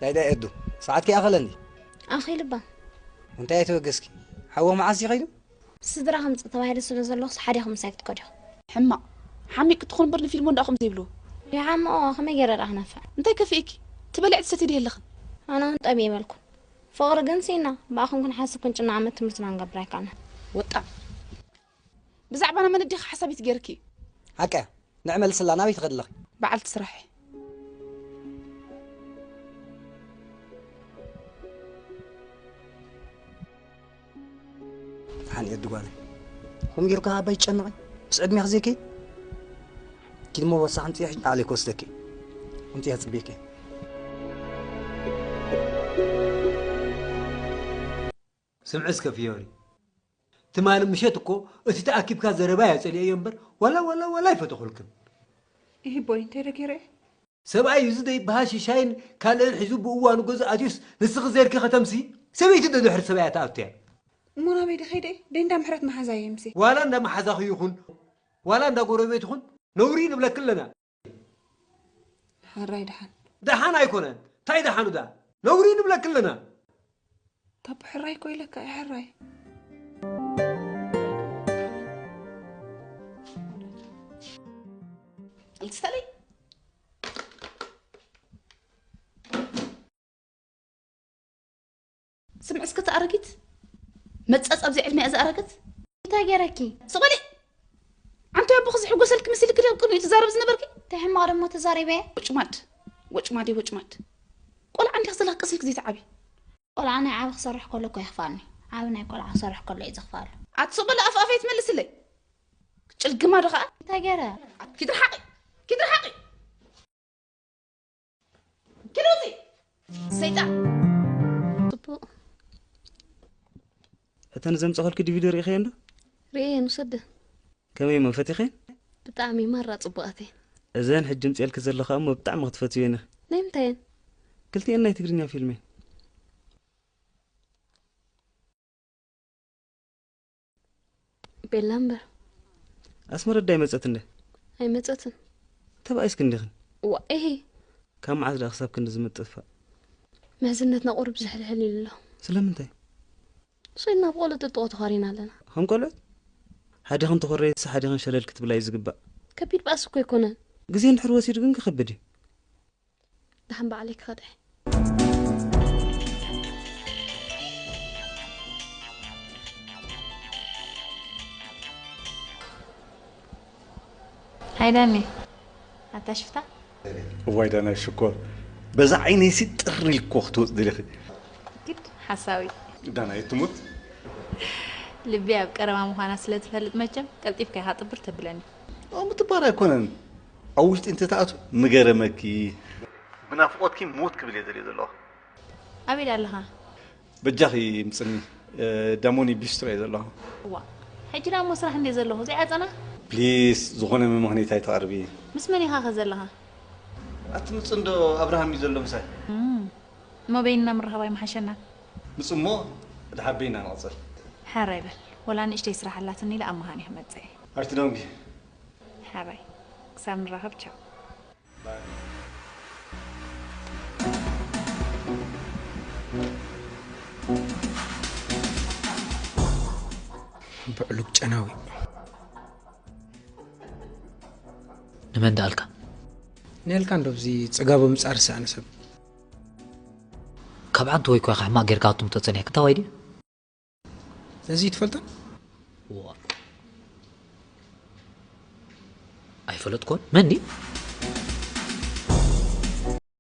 ኣይዳ ኤዱ፣ ሰዓት ከይኣኸለኒ። ኣኺልባ። እንታይ ኣይተበገስኪ? ሓወ መዓስ ይኸይዱ? ስድራ ከምጽእ ተባሂሉ ስለ ዘለኹስ ሓዲኹ ምሳይ ክትከዱ ኢኹም። ሕማቕ። ሓሚቕ ክትኾን እምበር ንፊልም ወንዳ ከምዚ ይብሉ። ይሓምኦ፣ ከመይ ገይረ ደኣ ክነፍዕ? እንታይ ከፍእኪ? ትበልዒ ትሰትዪ ድየ ኣለኽን? ኣነ እውን ጠብ ይበልኩ። ፍቕሪ ግን ሲና፣ ብኣኹም ክንሓስብ ክንጭነቕ ዓመት ትምህርትና ክንገብር ኣይከኣልናን። ወጣ። ብዛዕባና መን ኣዲኺ ሓሳቢት ገይርኪ? ሓቀያ፣ ንዕ መልስላ፣ ናበይ ትኸዲ ኣለኺ? በዓልቲ ስራሕ። ደሓን እየ ድጓለይ። ከምኡ ጌርካ ኣባይ ትጨንቐይ? ምስ ዕድሜኺ ዘይከይድ? ኪድ እሞ ቦርሳ ኣምፅኤ፣ ሕጂ ንዓለይ ክወስደኪ። ኣምፅኤ ክፅበየኪ። ስምዒ እስከ ፊዮሪ፣ ትማሊ ምሸት እኮ እቲ ተኣኪብካ ዘረባ እየ ጸሊኤዮ እምበር፣ ዋላ ዋላ ዋላ ኣይፈተኹልክን። ይህቦይ፣ እንታይ ደ ገይረ? ሰብኣይ እዚ ዘይበሃል ሽሻይን ካልእን ሒዙ ብእዋኑ ገዛ ኣትዩስ፣ ንስኺ ዘርኪ ከተምሲ፣ ሰበይቲ ዶ ድሕሪ ሰብኣያ ትኣቱ እያ? እሞ ናበይ ደ ኸይደ? ደይ እንዳ ምሕረት መሓዛ እየ ምሲ። ዋላ እንዳ መሓዛኺ ይኹን፣ ዋላ እንዳ ጎረቤት ይኹን፣ ነውሪ ንብለኪ ኣለና። ሕራይ ደሓን። ደሓን ኣይኮነን። እንታይ ደሓኑ ደኣ? ነውሪ ንብለኪ ኣለና። ታቦ ሕራይ እኮ ኢለካ እየ፣ ሕራይ። ልትስተለይ። ስምዒ እስከ፣ እታ ኣረጊት መጸጽ ኣብዚ ዕድሜኣ ዝኣረገት። እንታይ ገይረኪ? ስቕ በሊ። ኣንቲ ኣቦኺ ዝሕጎሰልኪ መሲልኪ ድዩ ቅድሚኡ ትዛረቢ ዝነበርኪ? እንታይ ሕማቕ ደሞ ተዛሪበ? ወጭማድ፣ ወጭማድ፣ ወጭማድ። ቆልዓ እንዲኺ ዘለኺ ቀስ ኢልኪ ዘይትዓቢ። ቆልዓ ናይ ዓቢ ክሰርሕ ከሎ እኮ የኽፍኣኒ። ዓቢ ናይ ቆልዓ ክሰርሕ ከሎ እዩ ዘኽፍኣሉ። ኣቲ ስቕ በሊ፣ ኣፍ ኣፈይ ትመልስለይ። ጭልግማ ዶ ኸኣ? እንታይ ገይረ? ኪዲ ርሓቒ፣ ኪዲ ርሓቒ። ኪዲ ውፂ፣ ሰይጣን። ጽቡቕ። እተን ዘምጻኹልኪ ዲቪዲ ርኢኽየን ዶ? ርእየን፣ ውሰደ። ከመይ እሞ፣ ፈቲኽየን? ብጣዕሚ ማራ ጽቡቓት እየን። እዘን ሕጂ ምጽኤልኪ ዘለኹ እሞ ብጣዕሚ ክትፈትውየን ኢኺ። ናይ ምንታይ እየን? ክልቲኤን ናይ ትግርኛ ፊልም እየን። ቤላ እምበር። ኣስመረዳ ኣይመጸትን እንደ? ኣይመጸትን። ተባኢስኪ እንዲኽን? እዋ፣ እሂ። ካብ መዓዝ ደኣ ክሳብ ክንድዚ ምጥፍፋእ? ምሕዝነትና ቁሩብ ዝሕልሕል ኢሉ ኣሎ። ስለምንታይ? ንሱ ኢልና ብቆልዑ ጥጥቖ ተዃሪና ኣለና። ከም ቆልዑ? ሓዲኽን ተኾረየትሲ ሓዲኽን ሸለል ክትብላ እዩ ዝግባእ። ከቢድ ባእሲ እኮ ኣይኮነን። ግዜ እንድሕር ወሲዱ ግን ክኸብድ እዩ። ደሓን ባዕለይ ክኸድ እየ። ሃይ ዳኒ፣ ኣታ ሽፍታ። እዋይ ዳናይ ሽኮር፣ በዛ ዓይነይሲ ጥር ኢልኮ ክትወፅ ደሊኺ። ግድ ሓሳዊ። ዳናይ ትሙት። ልቢ ኣብ ቀረባ ምዃና ስለ ትፈልጥ መቸም ቀልጢፍካ ኢኻ ጥብር ተብለኒ። ኦም ትባር ኣይኮነን። ኣብ ውሽጢ እንተትኣቱ ምገረመኪ። ብናፍቆትኪ ሙት ክብል እየ ዘልዮ ዘለኹ። ኣበይ ዳ ኣለኻ? በጃኺ ምጽኒ፣ እ፣ ዳሞኒ ቢስትሮ እየ ዘለኹ። እዋ፣ ሕጂ ዳ እሞ ስራሕ እንድየ ዘለኹ፣ ዘይዓጸና? ፕሊስ፣ ዝኾነ መመኽነይታ ኣይተቕርቢ። ምስ መን ኢኻ ከ ዘለኻ? ኣቲ ምጽ እንዶ ኣብርሃም እዩ ዘሎ ምሳይ። እም፣ እሞ በይንና ምርኻብ ኣይምሓሸና? ምጽ እሞ፣ ድሓር በይንና ንቐጽል። ሕራይ በል፣ ወላ ንእሽተይ ስራሕ ኣላትኒ ኢለ ኣብ መኻኒ ክመጽእ እየ። ኣይትደንጉ። ሕራይ፣ ክሳብ ንራኸብ፣ ቻው። ብዕሉግ ጨናዊ። ንመን ደኣልካ? ነልካ እንዶ፣ እዚ ጽጋቡ ምጻር ዝሰኣነ ሰብ። ካብ ዓንቱ ወይ ኮይካ ሕማቕ ጌርካ ኣቱም ተጸኒሕካ፣ እንታይ ዋይ ድዩ? ነዚ ትፈልጦ? ዋ። ኣይፈለጥኩን። መን ድዩ?